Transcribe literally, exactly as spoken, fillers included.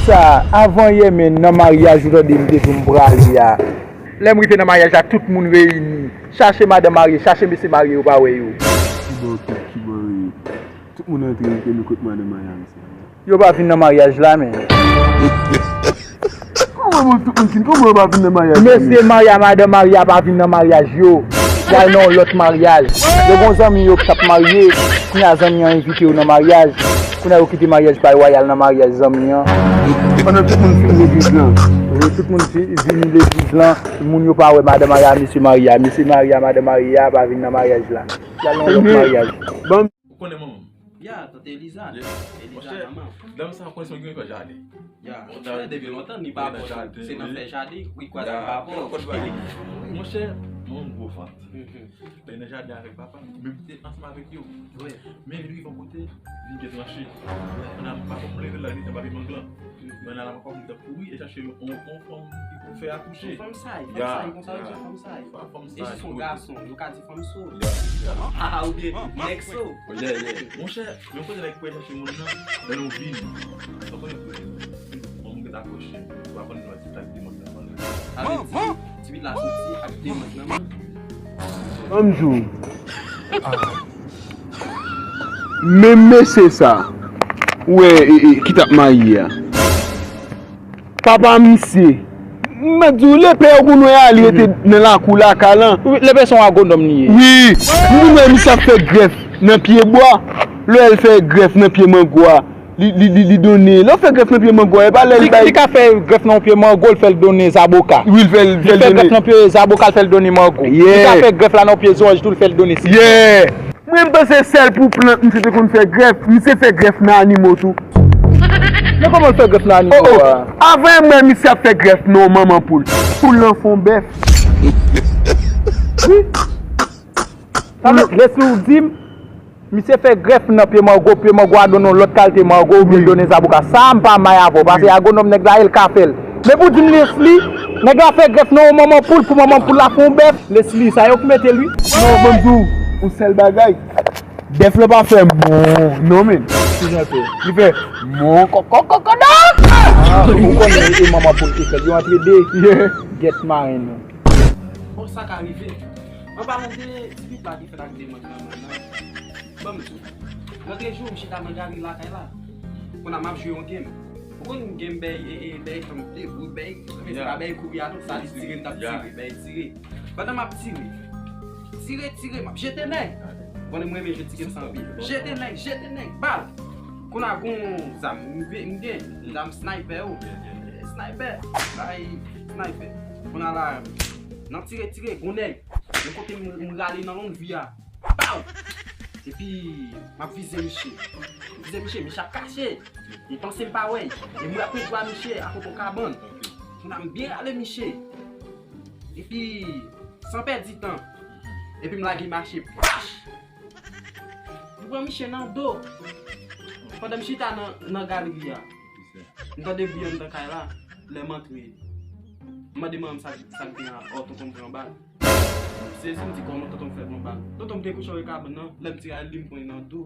Sa, avan yè, men nan maryaj ou tande m te di w m prale a. Lè m rive nan maryaj la, tout moun reyini. Chache madanm marye, chache mesye marye, yo pa wè yo. Kiba okip, kiba reye. Tout moun antre, yo te nou kot madanm marye a, mesye. Yo pa vin nan maryaj la, men. Kòman bon, tout moun fin, kòman yo pa vin nan maryaj la, men? Mesye marye a, madanm marye a pa vin nan maryaj yo. Y al nan yon lòt maryaj. Yo gon zanmi yo k t ap marye. Kounye a zanmi an envite yo nan maryaj. Kounye a yo kite maryaj pa yo a, y al nan maryaj zanmi an. Pandan tout moun fin legliz lan. Wi, tout moun fi- vin legliz lan. Moun yo pa wè madanm marye a, mesye marye a. Mesye marye a, madanm marye a pa vin nan maryaj la. Y al nan yon lòt maryaj. Ou konnen manman m? Ya, tante Eliza. Yes. Eliza, manman. Dam sa, konn se yon grenn jaden. Ya, monchè, depi lontan, ni pa bon, se nan fè jaden, wi, kwa sa pa bon. Monchè, mwen yon gwo fan. Lè nan jaden avèk papa m, menm te ansanm avèk yo. Wi. Men vin rive yon kote, vin gen tranche. Kounye a m pa konn leve la, li te pa vin mang lan. Men la, papa m te kouri e chache yon, yon, yon fanm ki pou fè akouche. Fanm say, fanm say, konsa yo di fanm say. Pa fanm say. E si se yon gason, yo ka di fanm so. Ya, ya. Ah, oubyen nèg so. Yeah, yeah. Monchè, yon kote nèg pou al chache moun nan, nan yon vil. Ou konnen pou yon moun ki ta pwoche, ou pa konn nan ti tak de moun nan. Sa vle di, ti pit la soti ak de moun nan. Ban m di w. Menm mesye sa, ou wè, e, e, ki t ap marye a. Papa misye, m ap di w, lepè yo konn wè a, li rete nan lakou lakay lan. Wi, lepè se yon agwonòm li ye. Wi, m konn wè misye ap fè grèf nan pye bwa. Lè l fè grèf nan pye mango a, li, li, li, li donnen. Lè w fè grèf nan pye mango a, e pa lè li bay. Li ka fè grèf nan yon pye mango, l fè l donnen zaboka. Wi, l fè l, fè l donnen. Li fè grèf nan pye zaboka, l fè l donnen mango. Yeah. Li ka fè grèf la nan yon pye zoranj tou, l fè l donnen sitwon. Yeah. Mwen, m panse sèl pou plant misye te konn fè grèf. Misye fè grèf nan animo tou. Men kòman l fè grèf nan animo a? Oh, oh. Avan m wè misye ap fè grèf nan manman poul. Poul lan fè yon bèf. Wi. Sa vle, Leslie ou di m, misye fè grèf nan pye mango, pye mango a donnen yon lòt kalite mango, oubyen l donnen zaboka. Sa a m pa may avè w, paske agwonòm nèg la ye, l ka fè l. Men pou di m Leslie, nèg la fè grèf nan yon manman poul pou manman poul la fè yon bèf. Leslie, sa yo ki mete l wi. Non, ban m di w, yon sèl bagay. Bèf la pa fè mon, non, men. Ki jan l fè? Li fè mon kòkòkòkòdò. Ah, ou konnen e manman poul ki fè l. Yo antre de. Yeah. Gèt maren nou. Bon, sa ka rive. An palan de ti pit la ki fèt ak de mank nan men nan. Ban m di w. Rantre jou, m chita nan gari lakay la. Kounye a m ap jwe yon game. Ou konn game bèy, e, e, bèy fanm debout, bèy, men se pa bèy kouri a non, sa li tire, m t ap tire, bèy tire. Pandan m ap tire, tire, tire, m ap jete nèg. Ou konnen m renmen jwe ti game sa anpil. Jete nèg, jete nèg, bal. Kounye a gon zam, m gen, m gen, zam sniper, ou. Sniper, bay, sniper. Kounye a la, nan tire, tire, gon nèg. Yon kote m, m rale nan long vi a. Baw! Epi, m ap vize misye. M vize misye, misye ap kache. Li panse m pa wè l. E m wè ap jwe a misye a kote yon kabann. Kounye a m byen rale misye. Epi, san pèdi tan, epi m lage mache. Pach! M pran misye nan do. Pandan m chita nan, nan galeri a, m tande bri anndan kay la. Lè m antre, m mande manman m sa, sa k gen an, ò, tonton m pran bal. M sezi, m di, kòman tonton m fè pran bal? Tonton m te kouche anlè kabann nan, lè m tire a li, m pran nan do.